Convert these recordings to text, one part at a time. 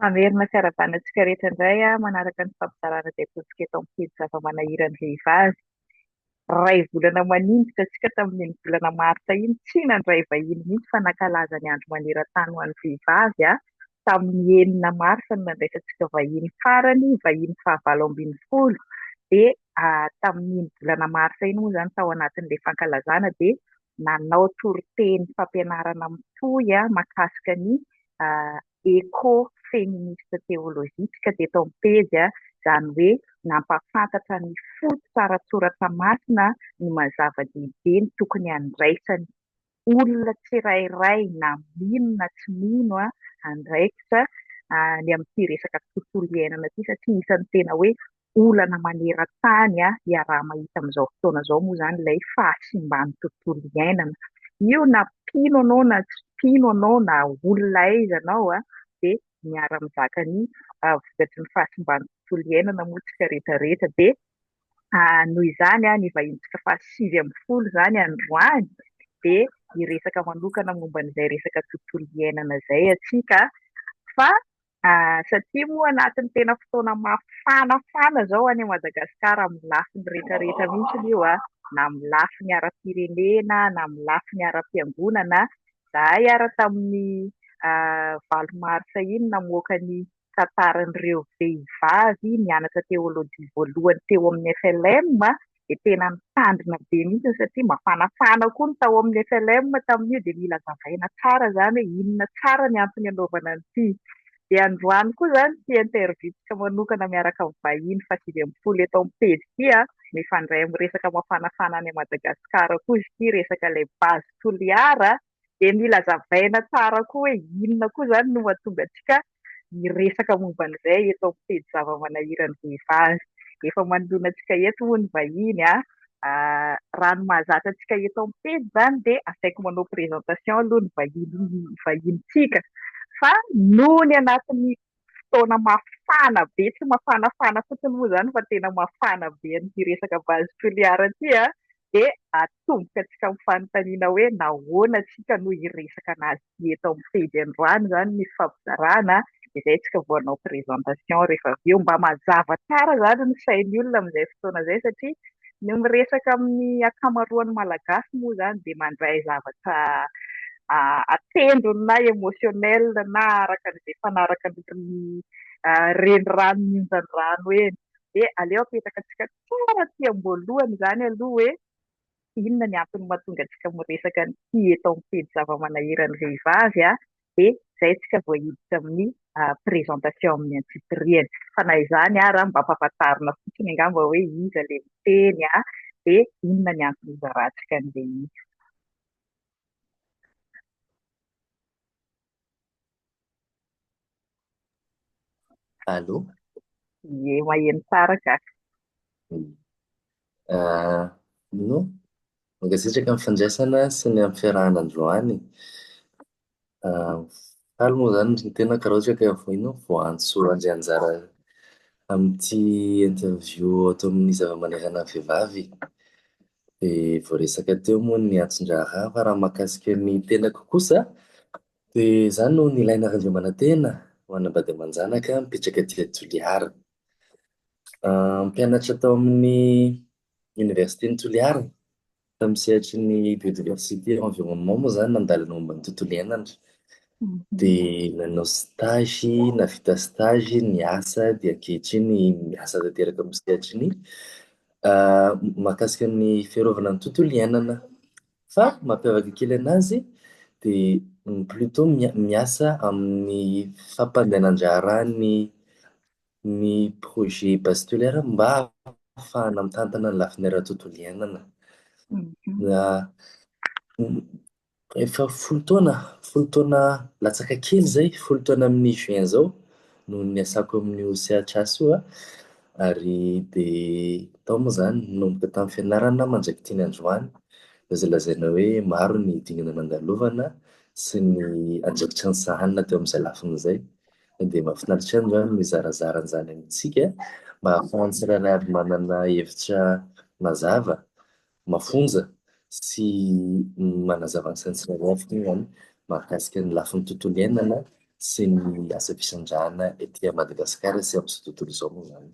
Mamerina fiarahabana antsika rehetra indray manaraka ny fampizarana izay ataontsika eto amin'ny pejy zava-manahiran'ny vehivavy. Iray volana maninjitra antsika tamin'iny volana martsa iny, tsy nandray vahiny mihitsy fa nankalaza ny andro maneran-tany ho an'ny vehivavy tamin'ny 6 marsa no nandraisantsika vahiny farany, vahiny faha-18. Dia tamin'iny volana marsa iny moa izany tao anatin'ilay fankalazana dia nanao toriteny fampianarana mitohy mahakasika ny Eco-feministe théologique teto amin'ny pejy, izany hoe nampahafantatra ny fototra ara-tsoratra masina ny maha zava-dehibe ny tokony handraisan'ny olona tsirairay na mino na tsy mino andraikitra ny amin'ity resaka tontolo iainana ity satria isan'ny tena hoe olana maneran-tany iaraha-mahita amin'izao fotoana izao moa izany ilay fahasimban'ny tontolo iainana. Io na mpino anao na tsy mpino anao na olona aiza anao dia miara-mizaka ny vokatry ny fahasimban'ny tontolo iainana moa isika rehetra rehetra. Dia noho izany ny vahinintsika faha-19 izany androany dia hiresaka manokana momba an'izay resaka tontolo iainana izay isika fa Satria moa anatin'ny tena fotoana mafanafana izao any Madagasikara amin'ny lafiny rehetrarehetra mihitsy io, na amin'ny lafiny ara-pirenena, na amin'ny lafiny ara-piangonana. Izahay ary tamin'ny 8 marsa iny namoaka ny tantaran'ireo vehivavy nianatra teolojia voalohany teo amin'ny FLM dia tena nitandrina be mihitsy satria mafanafana koa ny tao amin'ny FLM tamin'io dia mila azavaina tsara izany hoe inona tsara ny antony anaovana an'ity. Dia androany koa izany ity interview-ntsika manokana miaraka amin'ny vahiny faha-19 eto amin'ny pejy ity, mifandray amin'ny resaka mafanafana any Madagasikara koa izy ity, resaka ilay base Toliara. Dia mila azavaina tsara koa hoe inona koa izany no mahatonga antsika hiresaka momba an'izay eto amin'ny pejy zava-manahiran'ny vehivavy. Efa manoloana antsika eto moa ny vahiny. Raha ny mahazatra antsika eto amin'ny pejy izany dia asaiko manao présentation aloha ny vahiny vahinintsika. Fa noho ny anatin'ny fotoana mafana be, tsy mafanafana fotsiny moa izany fa tena mafana be an'ity resaka Base Toliara ity dia atomboka antsika amin'ny fanontaniana hoe nahoana isika no hiresaka an'azy ity eto amin'ny pejy androany izany ny fifampizarana, dia izay isika vao hanao présentation rehefa avy eo. Mba mazava tsara izany ny sain'ny olona amin'izay fotoana izay satria ny miresaka amin'ny ankamaroan'ny Malagasy moa izany dia mandray zavatra an-tendrony na émotionnel na araka an'izay fanaraka ny renirano mionjan-drano eny. Dia aleo apetraka antsika tsara aty am-boalohany izany aloha hoe inona ny antony mahatonga antsika miresaka an'ity eto amin'ny pejy zava-manahiran'ny vehivavy dia izay isika vao hiditra amin'ny présentation amin'ny antsipiriany. Fa na izany ara mba ampahafantarina fotsiny angamba hoe iza ilay miteny dia inona ny antony hizarantsika an'ilay izy. Allô? Ie, maheno tsara ka. No, mankasitraka amin'ny fandraisana sy ny amin'ny fiarahana androany. Faly moa izany ny tenako raha ohatra ka ino voaantso handray anjara amin'ity interview ato amin'ny zava-manerana ny vehivavy. Dia voaresaka teo moa ny antson-draharaha fa raha mahakasika ny tenako kosa dia izaho no Nilaina Randriamanantena, manambady aman-janaka, mipetraka aty Toliara. Mpianatra tao amin'ny oniversiten'i Toliara, tamin'ny sehatry ny biodiversité et environnement moa izany nandalina momba ny tontolo iainana. Dia nanao stage, nahavita stage, niasa dia ankehitriny miasa tanteraka amin'ny sehatry ny mahakasika ny fiarovana ny tontolo iainana. Fa mampiavaka kely an'azy dia plutôt miasa amin'ny fampandehanan-draharaha ny ny projet Base Toliara mba hahafahana mitantana ny lafiny ara-tontolo iainana. Efa 10 taona, 10 taona latsaka kely izay, 10 taona amin'ny juin izao no niasako amin'io CHAS io ary dia tao moa izany nanomboka tamin'ny fianarana mandrak'ity ny androany. Azo lazaina hoe maro ny dingana nandalovana sy ny andraikitra nosahanina teo amin'izay lafiny izay. Dia mahafinaritra ihany izany mizarazara an'izany amintsika mba hahafahan'ny tsirairay avy manana hevitra mazava mafonja sy manazava ny sain'ny tsirairay avy moa izany mahakasika ny lafiny tontolo iainana. sy ny asa fisandrahana ety Madagasikara sy amin'izao tontolo izao moa izany.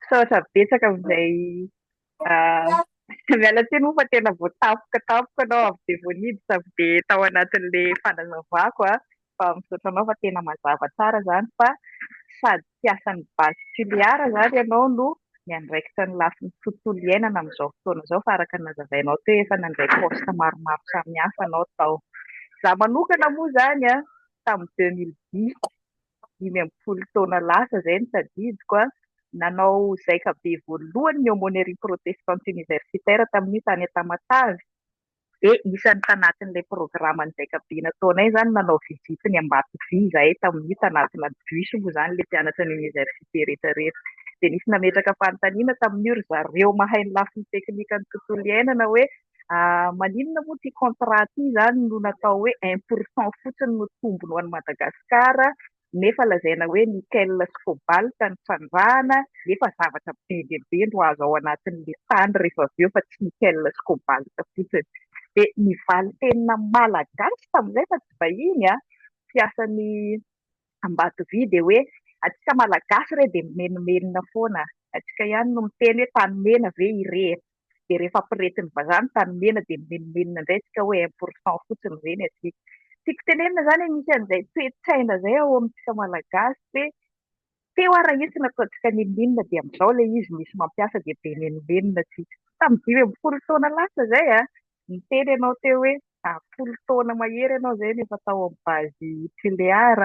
Misaotra betsaka amin'izay miala tsiny moa fa tena voatapoka tampoka anao avy dia vao niditra avy dia tao anatin'ilay fanazavako fa misaotra anao fa tena mazava tsara izany fa sady mpiasan'ny Base Tuléar izany ianao no miandraikitra ny lafiny tontolo iainana amin'izao fotoana izao fa araka ny nazavainao teo efa nandray poste maromaro samihafa anao tao. Izaho manokana moa izany tamin'ny 2010, 15 taona lasa izay no tadidiko, nanao zaikabe voalohany ny Aumônerie Protestante Universitaire tamin'io tany Tamatave. Dia isan'ny tanatin'ilay programan'ny zaikabe nataonay izany nanao visite ny Ambatovy izahay tamin'io tanatina bus moa izany ilay mpianatra ny université rehetra rehetra. Dia nisy nametraka fanontaniana tamin'io ry zareo mahay ny lafiny teknikan'ny tontolo iainana hoe maninona moa ity contrat ity izany no natao hoe un pour cent fotsiny no tombony ho an'i Madagasikara nefa lazaina hoe nickel sy cobalt no trandrahana nefa zavatra be dia be no azo ao anatin'ilay tany rehefa avy eo fa tsy nickel sy cobalt fotsiny. Dia ny valin-tenina malagasy tamin'izay fa tsy vahiny an, mpiasan'ny Ambatovy dia hoe antsika malagasy re dia mimenomenona foana, antsika ihany no miteny hoe tany mena ve irehitra. Dia rehefa ampiretin'ny vazaha ny tany mena dia mimenomenona indray isika hoe un pour cent fotsiny ve ny antsika. Tiako tenenina izany hoe misy an'izay toe-tsaina izay ao amintsika malagasy hoe teo ara io tsy nataontsika n'inon'inona dia amin'izao ilay izy misy mampiasa dia be menomenona isika. Tamin'ny 15 taona lasa izay an, niteny ianao teo hoe 10 taona mahery ianao izay no efa tao amin'ny base Tuléar.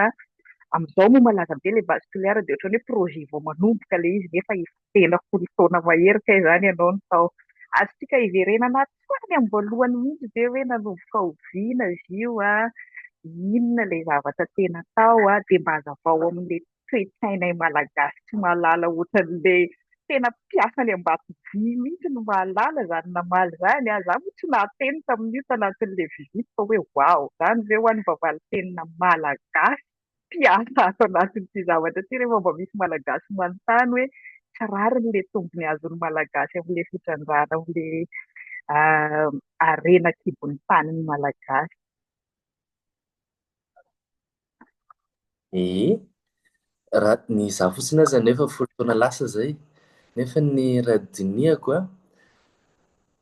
Amin'izao moa malaza be ilay base Tuléar dia ohatran'ny hoe projet vao manomboka ilay izy nefa efa tena 10 taona mahery kay izany ianao no tao. Azontsika hiverenana hatrany am-boalohany mihitsy ve hoe nanomboka oviana izy io, inona ilay zavatra tena tao, dia mba hazavao amin'ilay toe-tsainay malagasy tsy mahalala ohatran'ilay tena mpiasa any Ambatovy mihitsy no mahalala izany namaly izany. Izaho moa tsy nahateny tamin'io tanatin'ilay visite fa hoe waouh, izany ve ho'a no mba valin-tenina malagasy mpiasa ato anatin'ity zavatra ity rehefa mba misy malagasy manontany hoe tsy rariny ilay tombony azon'ny malagasy amin'ilay fitrandrahana amin'ilay harena an-kibon'ny tanin'ny malagasy. Ee, raha ny izaho fotsiny aza nefa 10 taona lasa izay, nefa ny raha dinihako an,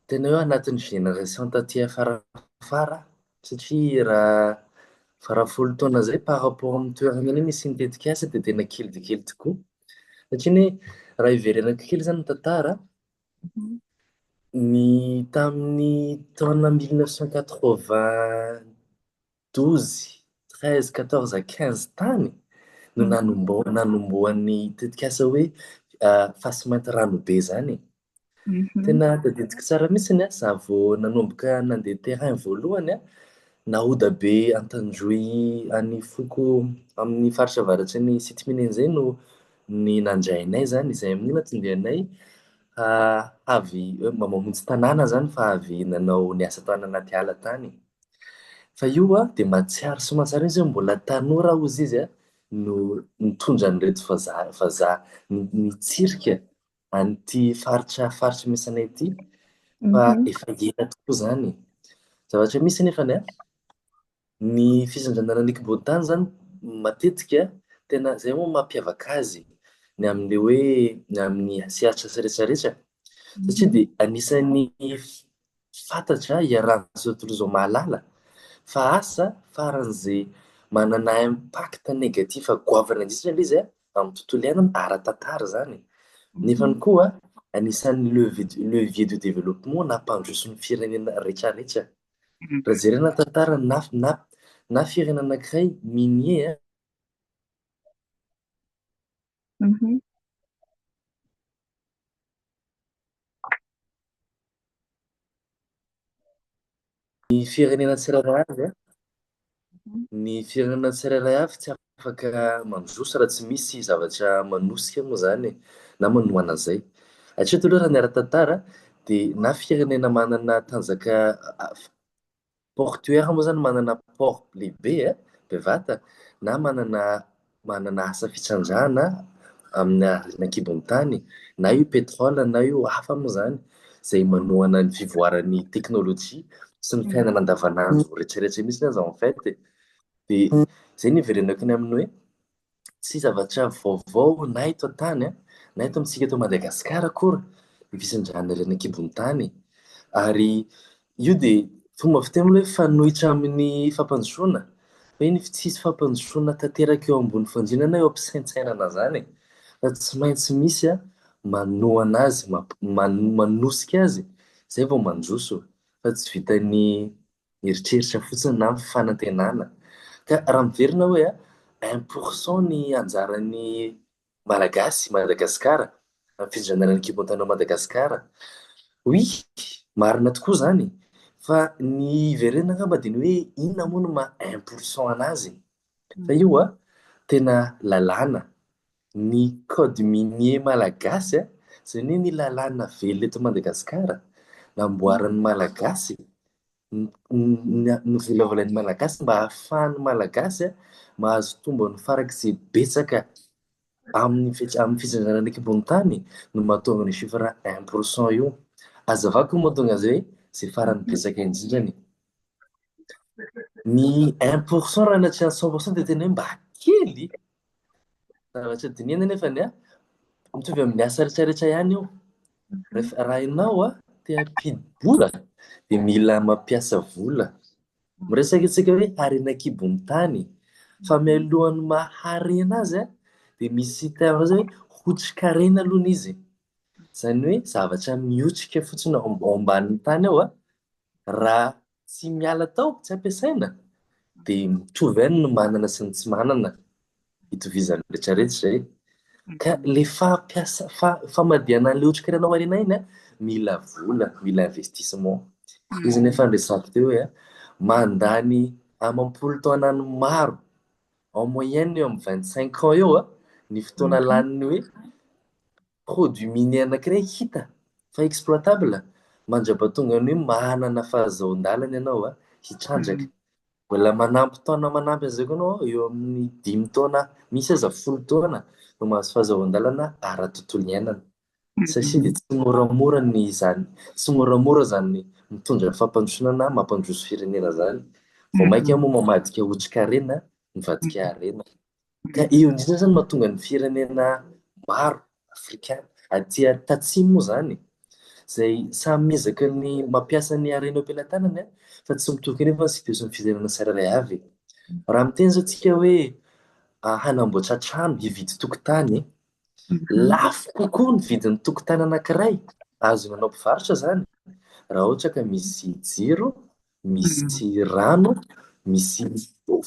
tena hoe anatin'ny génération taty afarafara satria raha fa raha 10 taona izay par rapport amin'ny toerana iny nisy ny tetikasa dia tena kely dia kely tokoa. Satria anie raha hiverenako kely izany ny tantara, ny tamin'ny taona 1992, 13, 14, 15 tany no nanombohan'ny tetikasa hoe Fasimainty Ranobe izany e. Tena tadidiko tsara mihitsy an, izaho vao nanomboka nandeha terrain voalohany an, nahoda be Antandroy any foko amin'ny faritra avaratry ny Sitmine izay no ny nandray anay izany, izay amin'io no nahatonga avy mba mamonjy tanàna izany fa avy nanao ny asa tany anaty ala tany. Fa io an, dia mahatsiaro sy mahatsiaro izy hoe mbola tanora hozy izy an, no nitondra an'ireto vazaha vazaha nitsirika an'ity faritra faritra misy anay ity fa efa ela tokoa izany. Zavatra misy anefa an, ny fisandranana ny kibon-tany izany matetika tena izay moa mampiavaka azy ny amin'ilay hoe ny amin'ny sehatra rehetra rehetra satria dia anisan'ny fantatra iarahan'izao tontolo izao mahalala fa asa faran'izay manana impact négatif goavana indrindra ilay izy amin'ny tontolo iainana ara-tantara izany. Nefa koa anisan'ny levier de développement nampandroso ny firenena rehetra rehetra. Raha jerena ny tantara na na na firenena anankiray minier Ny firenena tsirairay avy, ny firenena tsirairay avy tsy afaka mandroso raha tsy misy zavatra manosika moa izany e, na manohana an'izay. Hatreto aloha raha ny ara-tantara dia na firenena manana tanjaka Portuaire moa zany manana port lehibe bevata na manana manana asa fitrandrahana amin'ny harena an-kibon'ny tany na io pétrole na io hafa moa zany izay manohana ny fivoaran'ny teknolojia Sy ny fiainana andavanandro rehetrarehetra mihitsy aza en fait e. Dia izay no iverenako ny amin'ny hoe tsy zavatra vaovao na eto an-tany na eto amintsika eto Madagasikara akory ny fisindrahana harena an-kibon'ny tany. Ary io dia fomba fiteny hoe fanoitra amin'ny fampandrosoana. Fa iny tsisy fampandrosoana tanteraka eo ambony fandriana na eo am-pisaintsainana izany e. Fa tsy maintsy misy manohana azy, manosika azy, izay vao mandroso. Fa tsy vitan'ny eritreritra fotsiny na fanantenana. Ka raha miverina hoe 1% ny anjaran'ny Malagasy, Madagasikara, amin'ny fitondrana ny kibon-tany ao Madagasikara. Oui, marina tokoa izany. Fa ny hiverenana angamba dia ny hoe inona moa no maha 1% an'azy? Fa io tena lalàna, ny code minier malagasy, izany hoe ny lalàna velona eto Madagasikara, namboarin'ny Malagasy, novolavolain'ny Malagasy mba hahafahan'ny Malagasy mahazo tombony farak'izay betsaka amin'ny fitsinjarana ny kibon'ny tany no mahatonga ny chiffre 1% io. Hazavako ny mahatonga azy hoe izay farany betsaka indrindrany. Ny 1% raha anatrehany 100% dia tena hoe mba kely. Zavatra dinihana nefa ny mitovy amin'ny asa rehetrarehetra ihany io. Rehefa raha ianao te hampidi-bola dia mila mampiasa vola. Miresaka isika hoe harena an-kibon'ny tany. Fa mialohan'ny maha harena azy dia misy terme zay hoe hotrikarena aloha izy. Izany hoe zavatra miotrika fotsiny ao ambanin'ny tany ao raha tsy miala tao, tsy ampiasaina dia mitovy ihany ny manana sy ny tsy manana. Itovizan'ny rehetrarehetra izay. Ka ilay fampiasa, famadihana an'ilay otrikarena ho harena iny mila vola, mila investissement. Izy nefa niresahako teo hoe mandany amam-polo taonany maro, en moyenne eo amin'ny 25 ans eo ny fotoana laniny hoe produit minier anankiray hita fa exploitable mandrapatonga ny hoe manana fahazoan-dalana ianao hitrandraka. Mbola manampy taona manampy an'izay koa ianao eo amin'ny dimy taona, misy aza 10 taona no mahazo fahazoan-dalana ara-tontolo iainana. Satria dia tsy moramora ny izany, tsy moramora izany mitondra fampandrosoana na mampandroso firenena izany. Vao mainka moa mamadika otrikarena mivadika harena. Ka eo indrindra izany mahatonga ny firenena maro afrikana, aty tatsimo moa izany, izay samy miezaka ny mampiasa ny harena eo am-pelatanany fa tsy mitovy anefa ny situation-n'ny firenena tsirairay avy. Raha miteny izao tsika hoe hanamboatra trano, hividy tokotany, lafo kokoa ny vidin'ny tokotany anankiray azon'ny manao mpivarotra izany raha ohatra ka misy jiro, misy rano, misy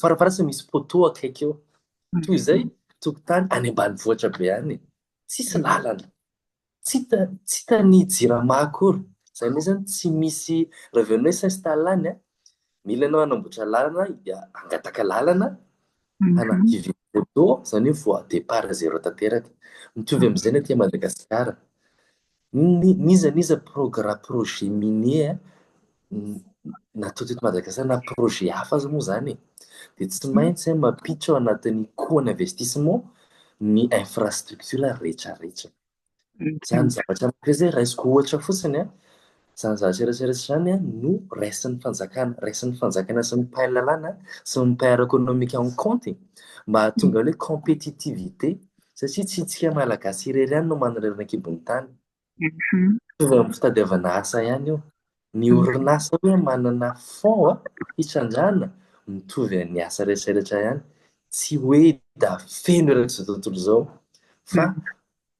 farafaharatsiny misy poteau akaiky eo. Toy izay tokotany any ambanivohitra be any, tsisy lalana, tsy hita tsy hita ny jirama akory. Izany hoe izany tsy misy raha vao ianao hi-s'installe any, mila ianao hanamboatra lalana, hangataka lalana, hividy poteau, izany hoe vao départ à zéro tanteraka. Mitovy amin'izay ny aty Madagasikara. N'iza n'iza projet minier natao teto Madagasikara na projet hafa aza moa izany e, dia tsy maintsy mampiditra ao anatin'ny coût investissement ny infrastructure rehetrarehetra. Izany zavatra anankiray izay raisiko ohatra fotsiny, izany zavatra rehetrarehetra izany no raisin'ny fanjakana, raisin'ny fanjakana sy ny mpahay lalàna sy ny mpahay ara-ekonomika en compte mba hahatonga hoe compétitivité satria tsy isika Malagasy irery ihany no manana harena an-kibon'ny tany. Mitovy amin'ny fitadiavana asa ihany io. Ny orinasa hoe manana fonds hitrandrahana mitovy amin'ny asa rehetrarehetra ihany. Tsy hoe da feno erak'izao tontolo izao fa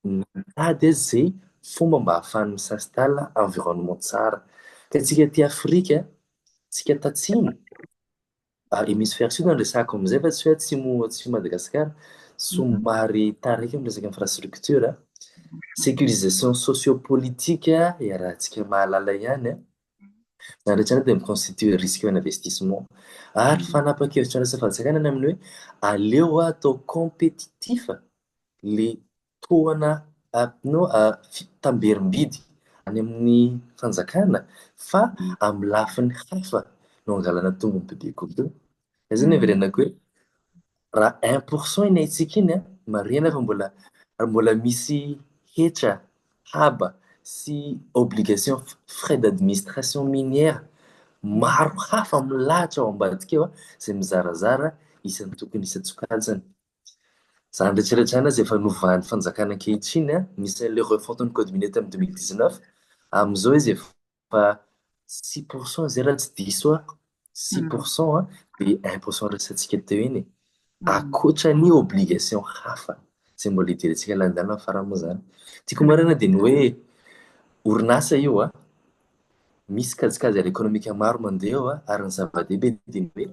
mitady izay fomba mba ahafahany mi-s'installe environnement tsara. Ka isika aty Afrika, isika tatsimo, hémisphère sud no resahako amin'izay fa tsy hoe atsimo atsimo Madagasikara, somary taraiky amin'ny resaka infrastructure, sécurisation socio-politique iarahantsika mahalala ihany, izany rehetra izany dia mi-constituer risque en investissement. Ary fanapahan-kevitra andraisan'ny fanjakana ny amin'ny hoe aleo atao compétitif le tohana no tamberim-bidy any amin'ny fanjakana fa amin'ny lafiny hafa no angalana tombony bebe kokoa. Izay no hiverenako hoe raha 1% iny haintsika iny, marihana fa mbola misy hetra, haba sy obligation frais d'administration minière. Maro hafa milahatra ao ambadika eo izay mizarazara isan'ny tokony isan-tsokajiny. Izany rehetra rehetra izany aza efa novan'ny fanjakana ankehitriny, nisy an'ilay refonte ny code minier tamin'ny 2019, amin'izao izy efa 6% izay raha tsy diso aho, 6% dia 1% resahantsika teo iny e. Ankoatra ny obligation hafa izay mbola hidirantsika lalindalina amin'ny farany moa izany. Tiako homarihina dia ny hoe orinasa io an, misy kajikajy ara-ekonomika maro mandeha eo ary ny zava-dehibe dia ny hoe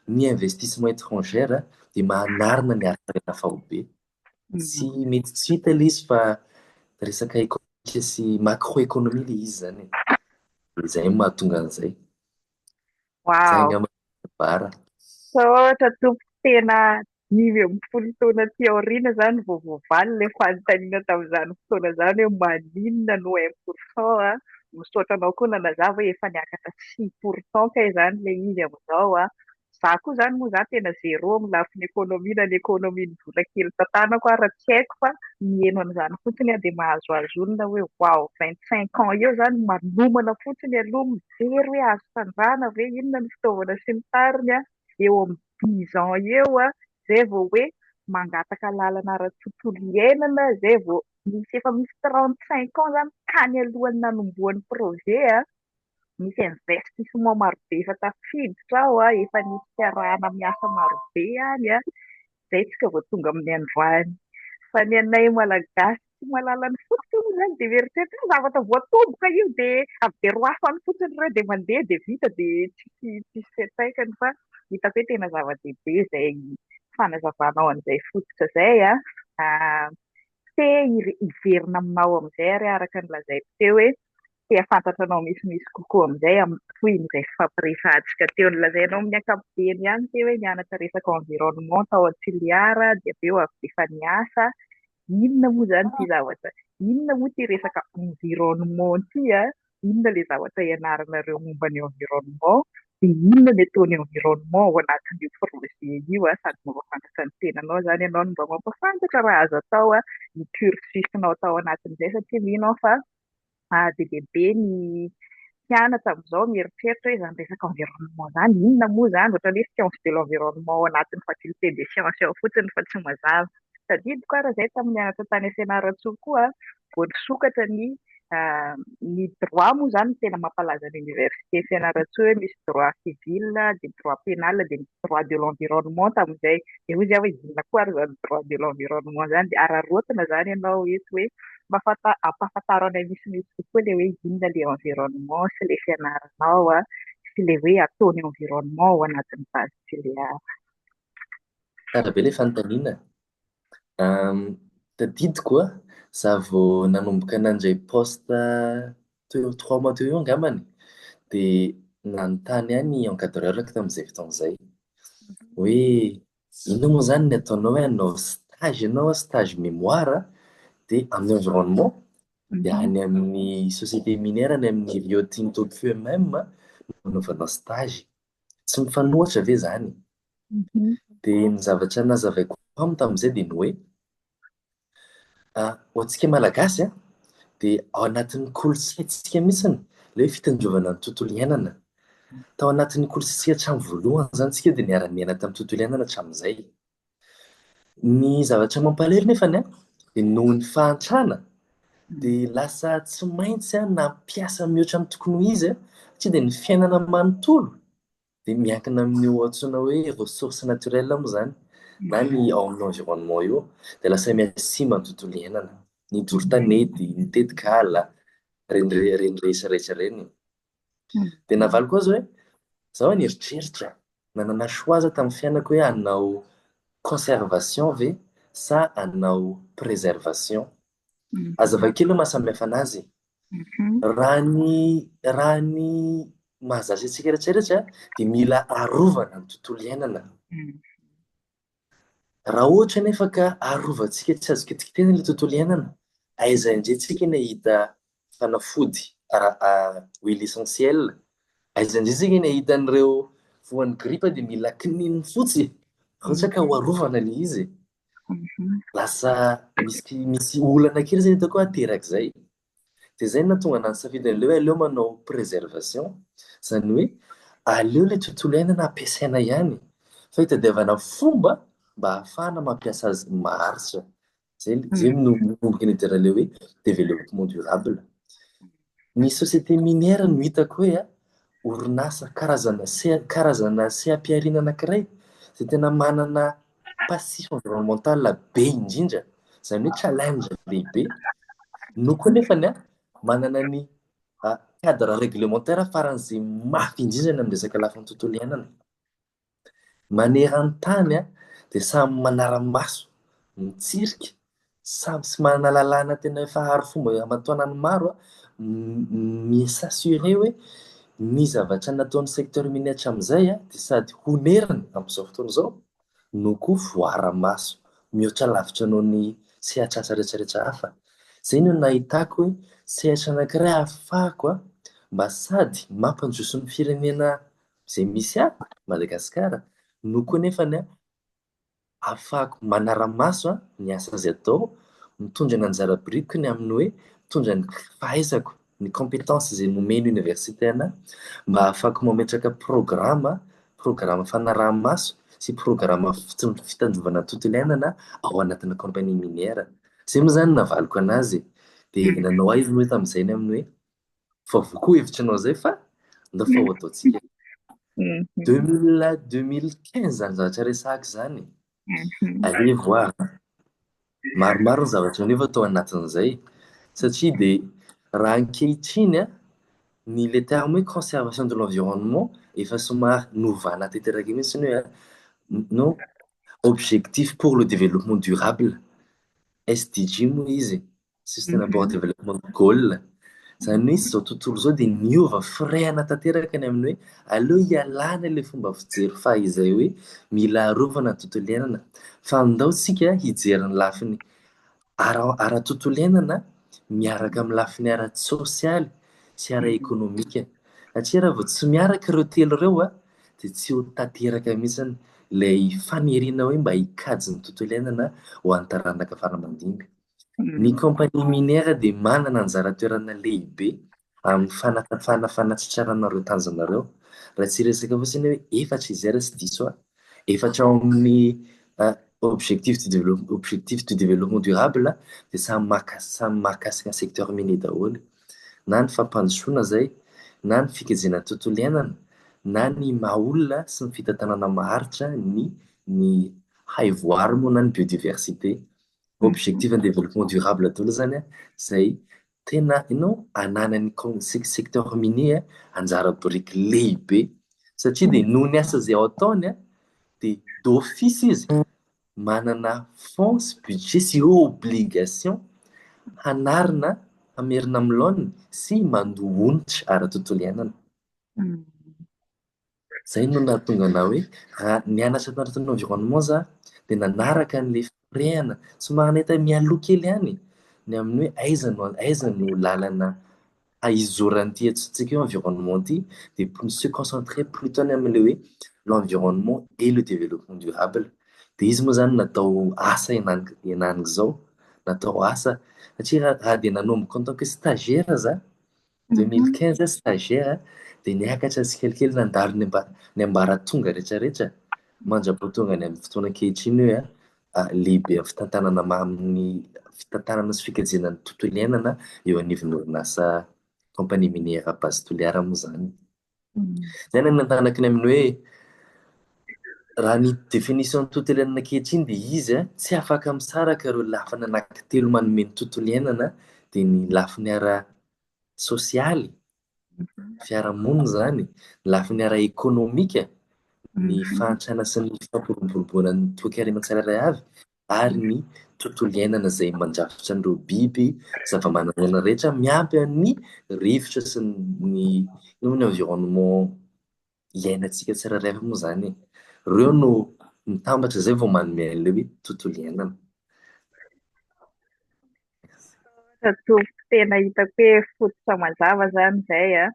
ny investissement étrangère dia manarina ny harena faobe. Tsy mety tsy hita ilay izy fa resaka ekonomika sy macroéconomie ilay izy izany e. Dia izay no mahatonga an'izay. Izay angamba no bara. Misaotra tompoko, tena 15 taona aty aoriana izany vao voavaly ilay fanontaniana tamin'izany fotoana izany hoe maninona no 1% a. Misaotra anao koa nanazava hoe efa niakatra 6% kay izany ilay izy amin'izao a. Za koa izany moa za tena zéro amin'ny lafiny économie na ny économie ny vola kely tantanako ara tsy haiko fa miheno an'izany fotsiny aho dia mahazoazo olona hoe waouh 25 ans eo izany manomana fotsiny aloha mijery hoe azo trandrahana ve inona ny fitaovana sy ny tariny a, eo amin'ny dix ans eo izay vao hoe mangataka lalana ara-tontolo iainana, izay vao misy efa misy 35 ans izany tany alohan'ny nanombohan'ny projet a, misy investissement marobe efa tafiditra ao a, efa nisy fiarahana miasa marobe any a, izay tsika vao tonga amin'ny androany. Fa ny anay Malagasy tsy mahalala ny fototra moa izany dia mieritreritra hoe zavatra voatomboka io dia avy dia roafany fotsiny ireo dia mandeha dia vita dia tsisy tsisy fiantraikany fa hitako hoe tena zava-dehibe izay fanazavanao an'izay fototra izay a. Te hiverina aminao amin'izay ary araka ny lazaiko teo hoe te hahafantatra anao misimisy kokoa amin'izay amin'ny tohin'izay fifampiresahantsika teo. Nolazainao amin'ny ankapobeny ihany teo hoe nianatra resaka environnement tao Toliara dia avy eo avy dia efa niasa. Inona moa izany ity zavatra, inona moa ity resaka environnement ity a? Inona ilay zavatra ianaranareo momba ny environnement? Dia inona ny ataon'ny environnement ao anatin'io projet io a? Sady mampahafantatra ny tenanao izany ianao no mba mampahafantatra raha azo atao ny cursus-nao tao anatin'izay satria mino aho fa be dia be ny mpianatra amin'izao mieritreritra hoe izany resaka environnement izany, inona moa izany? Ohatran'ny hoe science de l'environnement ao anatin'ny faculté des sciences ao fotsiny fa tsy mazava. Tadidiko ary izay tamin'ny nianatra tany Fianarantsoa koa, vao nisokatra ny ny droit moa izany no tena mampalaza ny université Fianarantsoa hoe misy droit civil, dia droit pénal, dia misy droit de l'environnement tamin'izay. Dia hoy izaho hoe inona koa ary izany droit de l'environnement izany? Dia araraotina izany ianao eto hoe mba ampahafantaro anay misimisy kokoa ilay hoe inona ilay environnement sy ilay fianaranao sy ilay hoe ataon'ny environnement ao anatin'ny base Tuléar. Tsara be ilay fanontaniana. Tadidiko a, za vao nanomboka nandray poste teo eo 3 mois teo eo angambany dia nanontany ahy ny encadreur-ko tamin'izay fotoana izay hoe inona moa izany ny ataonao hoe hanao stage ianao, stage mémoire dia amin'ny environnement dia any amin'ny société minière any amin'ny Rio Tinto QMM no anaovanao stage. Tsy mifanohitra ve izany? Dia ny zavatra nazavaiko aminy tamin'izay dia ny hoe ho antsika Malagasy dia ao anatin'ny kolontsaintsika mihitsy ilay hoe fitandrovana ny tontolo iainana. Tao anatin'ny kolontsaintsika hatramin'ny voalohany izany isika dia niara-niaina tamin'ny tontolo iainana hatramin'izay. Ny zavatra mampalahelo nefa dia noho ny fahantrana dia lasa tsy maintsy nampiasa mihoatra ny tokony ho izy satria dia ny fiainana manontolo dia miankina amin'io antsoina hoe ressources naturelles moa izany na ny ao amin'ny environnement io dia lasa mihasimba ny tontolo iainana, ny doro tanety, ny tetikala, ireny ireny rehetra rehetra ireny. Dia navaliko azy hoe izaho nieritreritra, nanana choix aho tamin'ny fiainako hoe hanao conservation ve sa hanao préservation. Hazavaiko kely hoe mahasamihafa an'azy. Raha ny raha ny mahazatra antsika rehetra rehetra dia mila arovana ny tontolo iainana. Raha ohatra anefa ka arovantsika tsy azo kitikitihina ilay tontolo iainana, aiza indray tsika no hahita fanafody huile essentielle? Aiza indray tsika no hahita an'ireo voan'ny gripa dia mila kininina fotsy raha ohatra ka ho arovana ilay izy? Lasa misy misy olana kely izay hitako hoe aterak'izay. Dia izay no nahatonga anahy nisafidy an'ilay hoe aleo manao préservation, izany hoe Aleo ilay tontolo iainana ampiasaina ihany fa hitadiavana fomba mba hahafahana mampiasa azy maharitra. Izay izay no manomboka nidiran'ilay hoe développement durable. Ny société minière no hitako hoe orinasa karazana seha- karazana seha-pihariana anankiray izay tena manana passif environnemental be indrindra, izany hoe challenge lehibe, no koa nefany manana ny cadre réglementaire faran'izay mafy indrindra ny amin'ny resaka lafiny tontolo iainana. Maneran-tany dia samy manara-maso, mitsirika, samy tsy manana lalàna tena efa arifomba aman-taonany maro mi-s'assurer hoe ny zavatra nataon'ny secteur minier hatramin'izay dia sady honerana amin'izao fotoana izao no koa voara-maso mihoatra lavitra noho ny sehatr'asa rehetrarehetra hafa. Izay no nahitako hoe sehatra anankiray ahafahako mba sady mampandroso ny firenena izay misy ahy, Madagasikara, no koa nefany ahafahako manara-maso ny asa izay atao, mitondra ny anjara birikiko ny amin'ny hoe mitondra ny fahaizako, ny compétence izay nomen'ny université anahy mba ahafahako mametraka programa, programa fanaraha-maso sy programa fitandrovana ny tontolo iainana ao anatina compagnie minière. Izay moa izany no navaliko an'azy e. Dia nanao ahy izy moa tamin'izay ny amin'ny hoe Fa voa koa hevitra anao zay fa ndao fa ho ataontsika. 2015 zany zavatra resahako zany. Allez voir. Maromaro ny zavatra nefa tao anatin'izay. Satria dia raha ankehitriny an, ny le terme hoe conservation de l'environnement efa somary novana tanteraka mihitsy ny hoe non objectif pour le développement durable, SDG moa izy. Sustainable Development Goal. Izany hoe izao tontolo izao dia niova firehana tanteraka ny amin'ny hoe aleo hialana ilay fomba fijery fahizay hoe mila arovana ny tontolo iainana fa andao isika hijery ny lafiny ara-tontolo iainana miaraka amin'ny lafiny ara-tsosialy sy ara-ekonomika. Satria raha vao tsy miaraka ireo telo ireo dia tsy ho tanteraka mihitsy ilay faniriana hoe mba hikajy ny tontolo iainana ho an'ny taranaka fara aman-dimby. Ny compagnie minière dia manana anjara toerana lehibe amin'ny fanatafana fanatratrarana ireo tanjona ireo. Raha tsy hiresaka fotsiny hoe efatra izy izay raha tsy diso aho. Efatra ao amin'ny objectif du développement, objectif du développement durable dia samy samy mahakasika ny secteur minier daholo. Na ny fampandrosoana izay, na ny fikajiana ny tontolo iainana, na ny maha olona sy ny fitantanana maharitra ny ny haivoary moa na ny biodiversité. Objectif en développement durable daholo zany izay tena inona ananan'ny secteur minier anjara biriky lehibe satria dia noho ny asa izay ataony dia d'office izy manana fonds sy budget sy obligation hanarina hamerina amin'ny laoniny sy mandoa onitra ara-tontolo iainana. Izay no nahatonga anah hoe raha nianatra tanatin'ny environnement za dia nanaraka an'ilay firehana somary nahita mialoha kely ihany ny amin'ny hoe aiza no aiza no lalana hizoran'ity antsointsika hoe environnement ity dia se concentrer plutôt ny amin'ilay hoe l'environnement et le développement durable. Dia izy moa izany natao asa henan'izao, natao asa satria raha dia nanomboka en tant que stagiaire za 2015 stagiaire dia niakatra tsikelikely nandalo ny ny ambaratonga rehetrarehetra mandra-pahatonga ny amin'ny fotoana ankehitriny hoe lehibe amin'ny fitantanana amin'ny fitantanana sy fikajiana ny tontolo iainana eo anivon'ny orinasa compagnie minière Base Toliara moa izany. Izay no nantanako ny amin'ny hoe raha ny définition ny tontolo iainana ankehitriny dia izy tsy afaka misaraka ireo lafiny anankitelo manome ny tontolo iainana dia ny lafiny ara sosialy, fiarahamonina izany, ny lafiny ara-ekonomika, ny fahantrana sy ny fampiroboroboana ny toekarena tsirairay avy ary ny tontolo iainana izay mandrafitra an'ireo biby, zavamananaina rehetra miampy an'ny rivotra sy ny ny environnement iainantsika tsirairay avy moa izany e. Ireo no mitambatra izay vao manome an'ilay hoe tontolo iainana. Tompoko, tena hitako hoe fototra mazava izany izay an.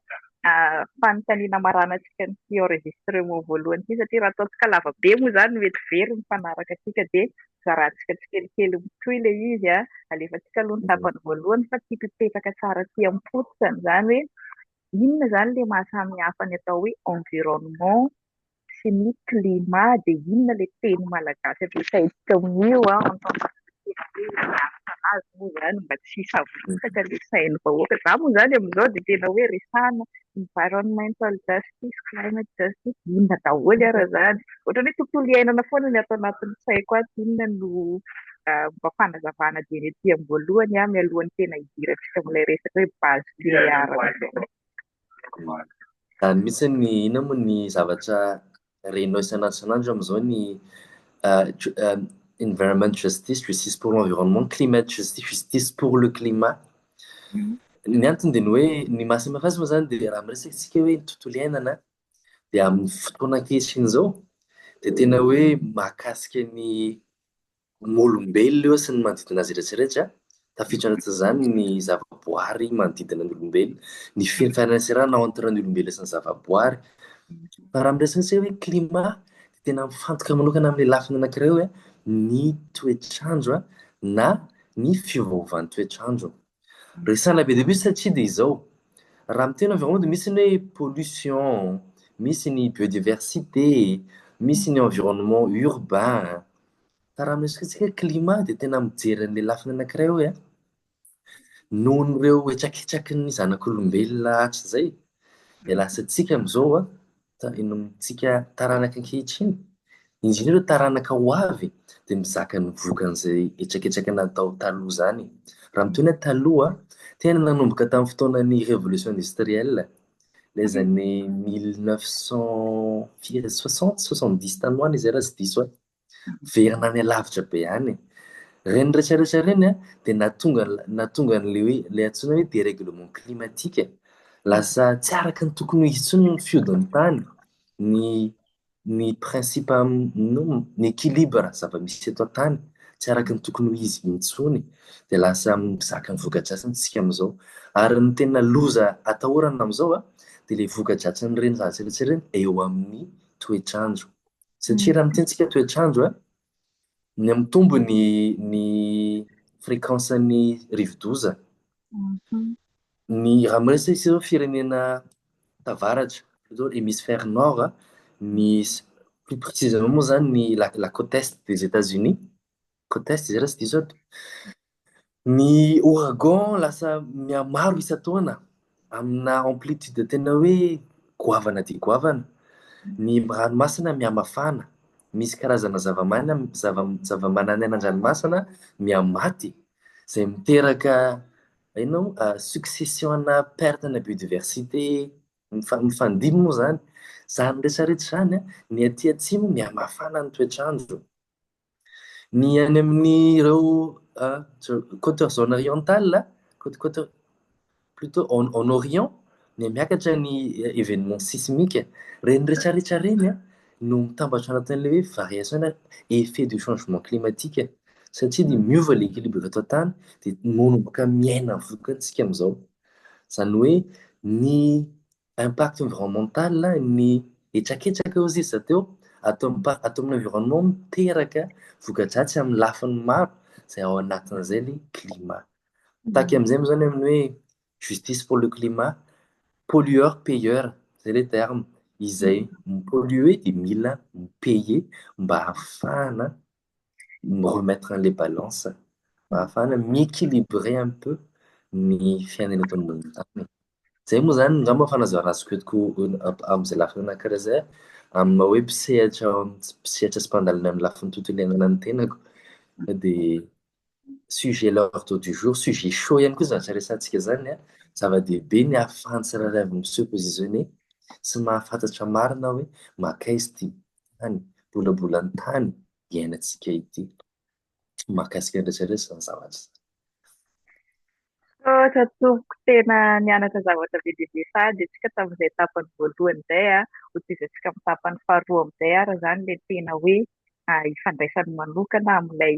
Fanontaniana hamaranantsika an'ity enregistrement voalohany ity satria raha ataontsika lava be moa izany mety very ny mpanaraka antsika dia zarantsika tsikelikely mitohy ilay izy an. Alefantsika aloha ny tapany voalohany fa tiako hipetraka tsara aty am-pototrany izany hoe. Inona izany ilay maha samy hafa ny atao hoe environnement sy ny climat dia inona ilay teny malagasy ampiasaintsika amin'io en tant que tena hoe mianatra anazy moa izany mba tsy hisavoritaka ilay sain'ny vahoaka. Izaho moa izany amin'izao dia tena hoe resahana environmental justice, climate justice, inona daholo ara izany? Ohatran'ny hoe tontolo iainana foana ny ato anatin'ny saiko ato, inona no mba fanazavana dieny aty am-boalohany mialohan'ny tena hidirantsika amin'ilay resaka hoe base Tuléar amin'izay. Izany mihitsy ny inona moa ny zavatra renao isan'andro isan'andro amin'izao ny environment justice, justice pour l'environnement, climate justice, justice pour le climat. Ny antony dia ny hoe ny mahasamihafa azy moa izany dia raha miresaka isika hoe ny tontolo iainana dia amin'ny fotoana ankehitriny izao dia tena hoe mahakasika ny olombelona eo sy ny manodidina azy rehetra rehetra, tafiditra anatin'izany ny zavaboary manodidina ny olombelona, ny fifaneraserana entre ny olombelona sy ny zavaboary. Fa raha miresaka isika hoe climat dia tena mifantoka manokana amin'ilay lafiny anankiray hoe ny toetr'andro na ny fiovaovan'ny toetr'andro. Resahana be dia be satria dia izao, raha miteny environnement dia misy ny hoe pollution, misy ny biodiversité, misy ny environnement urbain. Fa raha miresaka antsika hoe climat dia tena mijery an'ilay lafiny anankiray hoe noho ireo hetraketraky ny zanak'olombelona hatrizay dia lasa antsika amin'izao an, tsika taranaka ankehitriny, indrindra ireo taranaka ho avy dia mizaka ny vokan'izay hetraketraka natao taloha izany. Raha miteny hoe taloha, tena nanomboka tamin'ny fotoanan'ny révolution industrielle, les années 1900 firy, 60, 70 tany ho any izay raha tsy diso aho. Miverina any alavitra be any e. Ireny rehetra rehetra ireny an, dia nahatonga nahatonga an'ilay hoe ilay antsoina hoe dérèglement climatique. Lasa tsy araka ny tokony ho izy intsony ny fihodin'ny tany, ny ny principe inona moa, ny équilibre zava-misy eto an-tany, tsy araka ny tokony ho izy intsony. Dia lasa mizaka ny voka-dratsiny isika amin'izao. Ary ny tena loza atahorana amin'izao an, dia ilay voka-dratsin'ireny zavatra rehetra ireny eo amin'ny toetr'andro. Satria raha miteny tsika toetr'andro a, ny mitombo ny ny fréquence-n'ny rivodoza. Ny raha miresaka isika zao firenena tavaratra, plutôt hémisphère nord, ny plus précisément moa zany ny la la côte est des États-Unis, côte est izay raha tsy diso aho. Ny ouragan lasa mihamaro isan-taona amina amplitude tena hoe goavana dia goavana. Ny ranomasina mihamafana, misy karazana zava-maina zava-manan'aina an-dranomasina mihamaty izay miteraka inona moa succession-na perte-na biodiversité mifandimby moa izany. Izany rehetra rehetra izany an, ny aty atsimo mihamafana ny toetr'andro. Ny any amin'ireo côte zone orientale, côte côte plutôt en en orient, miha-miakatra ny événement sismique. Ireny rehetra rehetra ireny no mitambatra ao anatin'ilay hoe variation na effet du changement climatique satria dia miova ilay équilibre eto an-tany dia manomboka miaina ny vokany isika amin'izao. Izany hoe ny Impact environnemental ny hetraketraka hozy izy teo ato ato amin'ny environnement miteraka voka-dratsy amin'ny lafiny maro izay ao anatin'izay ny climat. Mitaky amin'izay moa izany amin'ny hoe justice pour le climat, pollueur payeur izay ilay terme, izay mi-polluer dia mila mi-payer mba hahafahana mi-remettre an'ilay balance, mba hahafahana mi-équilibrer un peu ny fiainana eto ambonin'ny tany. Izay moa izany angamba fanazavana azoko entiko amin'izay lafiny anankiray izay amin'ny maha hoe mpisehatra mpisehatra sy mpandalina amin'ny lafiny tontolo iainana ny tenako dia sujet l'ordre du jour, sujet chaud ihany koa izany zavatra resahantsika izany an, zava-dehibe ny ahafahan'ny tsirairay avy mi-se positionner sy mahafantatra marina hoe mankaiza ity tany, bolabolan-tany iainantsika ity. Mahakasika ny rehetra rehetra izany zavatra izany. Misaotra tompoko, tena nianatra zavatra be dia be sahady isika tamin'izay tapany voalohany izay a. Hotohizantsika amin'ny tapany faharoa amin'izay ary izany ilay tena hoe ifandraisany manokana amin'ilay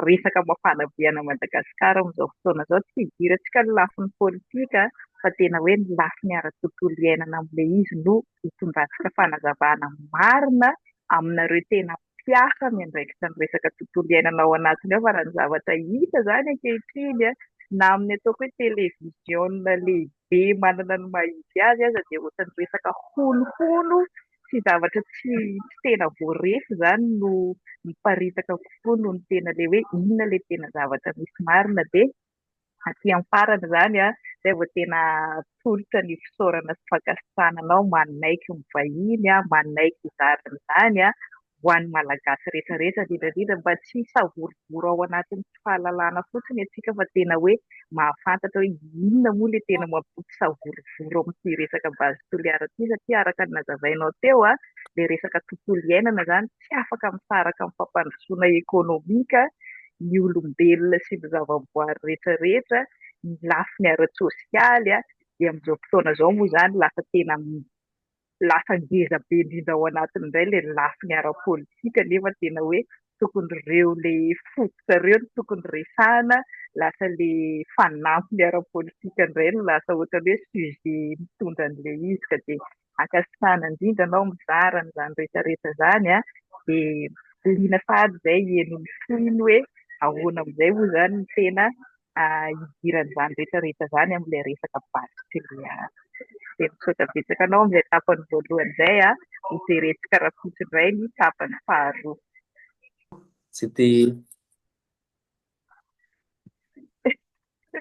resaka mafana be any Madagasikara amin'izao fotoana izao. Tsy hidirantsika ny lafiny politika fa tena hoe ny lafiny ara-tontolo iainana amin'ilay izy no hitondrantsika fanazavana marina aminareo tena mpiasa miandraikitra ny resaka tontolo iainana ao anatiny ao fa raha ny zavatra hita izany ankehitriny na amin'ny ataoko hoe televiziona lehibe. be manana ny maha izy azy aza dia ohatran'ny resaka honohono sy zavatra tsy tsy tena voarefy izany no miparitaka kokoa noho ny tena ilay hoe inona ilay tena zavatra misy marina. Dia aty amin'ny farany izany izay vao tena atolotra ny fisaorana sy fankasitrahana anao manaiky mivahiny, manaiky hizara an'izany ho an'ny Malagasy rehetra rehetra, indrindra indrindra mba tsy hisavorovoro ao anatin'ny tsy fahalalana fotsiny isika fa tena hoe mahafantatra hoe inona moa ilay tena mampisavorovoro amin'ity resaka Base Toliara ity satria araka ny nazavainao teo, ilay resaka tontolo iainana izany tsy afaka misaraka amin'ny fampandrosoana ekonomika ny olombelona sy ny zavaboary rehetra rehetra, ny lafiny ara-tsosialy dia amin'izao fotoana izao moa izany lasa tena lasa ngeza be indrindra ao anatiny indray ilay lafiny ara-politika nefa tena hoe tokony ireo ilay fototra ireo no tokony resahana, lasa ilay fanampiny ara-politika indray no lasa ohatran'ny hoe sujet mitondra an'ilay izy ka dia ankasitrahana indrindra anao mizara an'izany rehetra rehetra izany an, dia liana sahady izay hihaino ny tohiny hoe ahoana amin'izay moa izany no tena hidiran'izany rehetra rehetra izany amin'ilay resaka Base Toliara. Dia misaotra betsaka anao amin'izay tapany voalohany izay an, hojerentsika rahampitso indray ny tapany faharoa. C'était.